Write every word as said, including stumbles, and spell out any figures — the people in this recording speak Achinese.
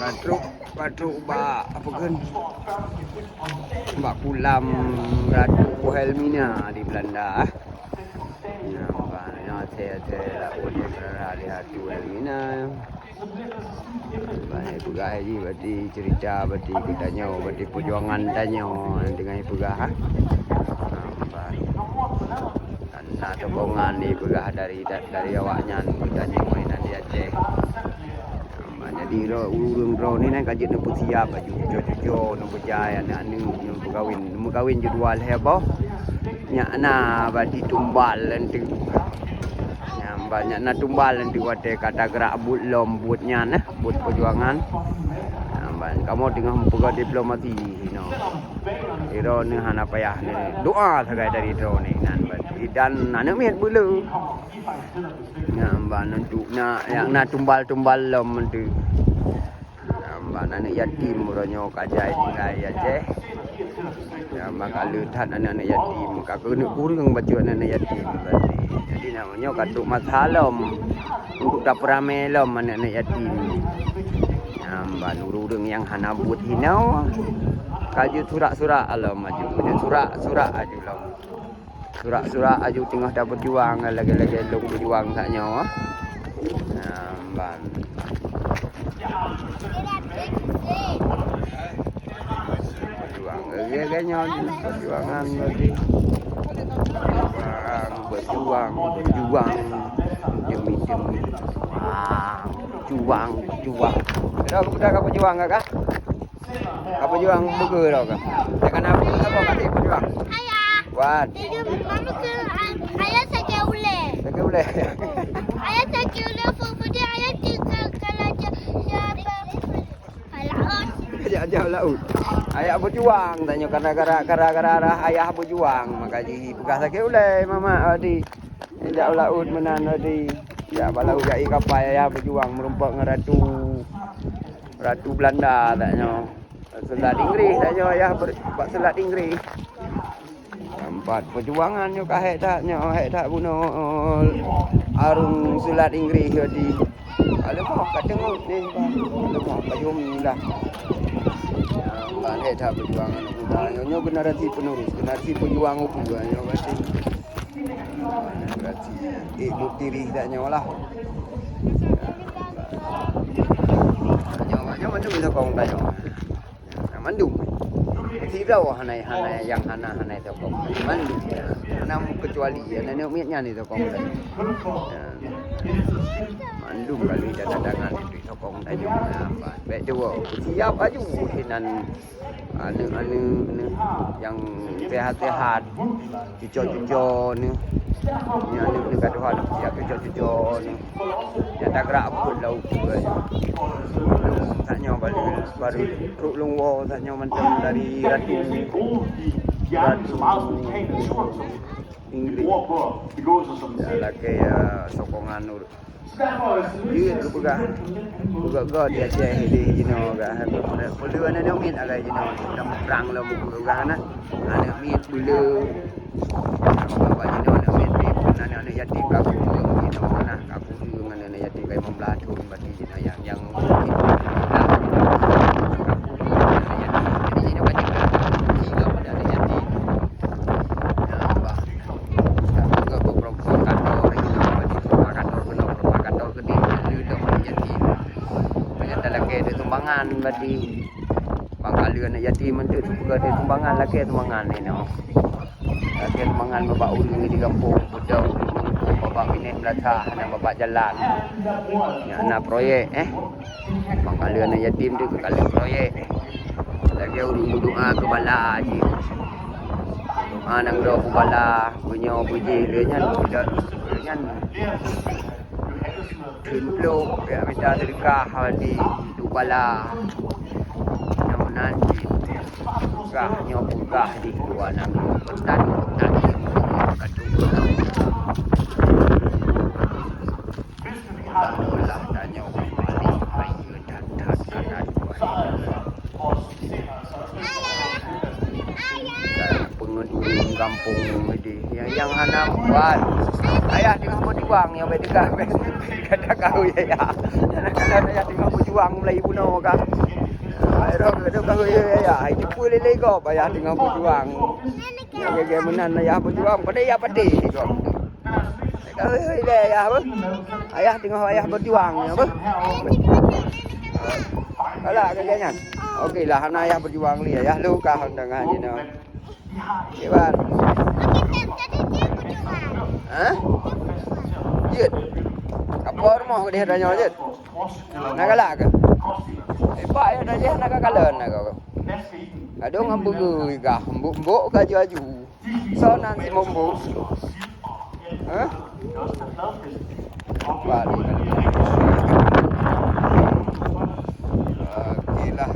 Ka trok, ka trok bak apa kan? Bak kulam Ratu Wilhelmina di Belanda. Nampak nyoe até-até laôt di Ratu Wilhelmina. Banyak peugah jih, berarti cerita, berarti geutanyoe, berarti perjuangan tanyoe dengan peugah, ha? Nampak. Na sokongan ipeugah dari, dari awaknyan, geutanyoe inan di Aceh. Jadi, ureuëng droeneuh nyan ka jeuet neupeusiab aju, cuco-cuco neubeujai, aneuk-aneuk neumeukawen, neumeukawen jeuet dua lhée boh. Nyak na badi tumbal leunteu. Nyak na tumbal leunteu watée ka tagrak buet lom buet nyan, eh, buet peujuangan. Kamoe teungoh meupeugah diplomasi. Inoe. Droeneuh hana payah neudoa sagai dari droeneuh nan, dan aneuk miet beuleu. Nyan ban untuk na, nyang na tumbal-tumbal lom tu. Nyan ban aneuk yatim uroe nyoe ka jai tinggai Aceh. Nyan ban ka le that aneuk-aneuk yatim, ka keuneuk kureueng bacut aneuk-aneuk yatim. Jadi nyoe ka trok masa lom untuk tapeuramé lom aneuk-aneuk yatim. Nyan ban ureuëng-ureuëng nyang hana buet hinoe ka jeuet surak-surak lom aju. Jeuet surak-surak aju lom. Surak-surak aju teungoh tapeujuang lagée-lagée lôn peujuang sak nyoe. Nyan ban. Peujuang lagée-lagée nyoe peujuangan tadi. Peujuang, peujuang, peujuang. Demi, demi. Peujuang, peujuang. Kita, kita ka peujuang, kakak? Ka peujuang beugeu lom ka. Teukana beugeu saboh ka peujuang. Ayah. Wan. Mama ke ayah sakét ulée. Sakét ulée. Ayah sakét ulée, fu-, fu-, dia ayah tinggal kalau je-, siapa? Kalau Jak, jak laôt. Ayah peujuang, tanyoe gara-gara, gara-gara ayah peujuang, maka jipeugah sakét ulée, mama tadi. Jak laôt meunan tadi. Jak bak laôt jak ié kapai, ayah peujuang meurumpok ngon ratu, ratu Belanda tanyoe. Seulat Inggréh tanyoe, ayah ber-, bak seulat Inggréh. Teumpat peujuangan nyoe ka hék that, nyoe hék that bunoe arung seulat Inggréh tadi. Ka leumoh ka teungeut deh, ka leumoh ka jumi lah. Nyan ban hék that peujuangan muda nyoe, nyoe generasi penerus, generasi peujuang ukeue nyoe berarti. Generasi ék buet diri that nyoe lah. Nyoe, nyoe mandum sokong tanyoe. Nah, mandum. Sidroe hana, hana nyang hana, hana sokong. Mandum. Hana meukecuali aneuk miet nyan sokong. Nah. Mandum kali dada tangan sokong tanyoe. Nah, bèk tuwo. Siap aju sinan aneuk-aneuk nyang sehat-sehat. Cuco-cuco nyoe. Nyan aneuk-aneuk ka tuha siap cuco-cuco nyoe. Nyang tagrak buet laôt tu ai. Lôn, sak nyoe baru, baru trok lôn woe, sak nyoe mantong dari Ratu, Ratu Inggris. Ya, lakée, ya, sokongan ur-, Jeuet geupeugah, geupeugah di Aceh deh jinoe gah. Peue lheueh aneuk miet agak jinoe, lam prang lom geupeugah na. Aneuk miet peue lheueh. Bak jinoe aneuk miet, aneuk-aneuk yatim ka kureueng jinoe na, ka kureueng aneuk-aneuk yatim ka limong blaih thon bak jinoe nyang, nyang. Jadi jinoe banyak tiga pada aneuk yatim. Ya Allah. Provokator, provokator, provokator, jadi. Banyak dah lakée di sumbangan berarti. Bang kali aneuk yatim tu juga di sumbangan, lakée sumbangan ni, no. Lakée sumbangan bak ureuëng di gampông, beudôh, bak binéh meulathah, na bak jalan. Nyan na proyek, eh. Bang kali aneuk yatim tu kali proyek. Lagée ureuëng meudoá keu bala jih. Doá nyang droe keu bala, meunyoe beujih lé nyan, lé nyan. Kheun plôk, ya, mita seudeukah di untuk bala. Nyang meunan cit. Peugah, nyoe peugah di dua nanggroe. Peutan, peutan, peutan. Alhamdulillah, tanyoe kembali. Hai, dan, dan, dan, dan. Pengetu gampông di Nyang hana muat. Ayah teungoh beujuang nyang bak teuka. Kata kau ya, ya. Kadang-kadang ayah teungoh beujuang mulai bunoe ka. Ai roh kata kau ya, ya. Ai jumpa lé-lé gob ayah teungoh beujuang. Nyang gaya meunan ayah beujuang, pada ya pati gob. Kata kau ya, ya, apa? Ayah teungoh ayah beujuang, apa? Alah, kata nyan. Okey lah, hana ayah beujuang lé, ayah lu ka hana dengan jinoe. Iwan. Hah? Jeuet. Apa rumoh keu dia tanyoe jeuet? Na galak ke? Eh, pak ya dah jeh na ka kalon na kau. Aduh ngambeugui gah, mbuk-mbuk ka aju-aju. Soe nan si mbuk-mbuk? Hah? Balik. Okey lah.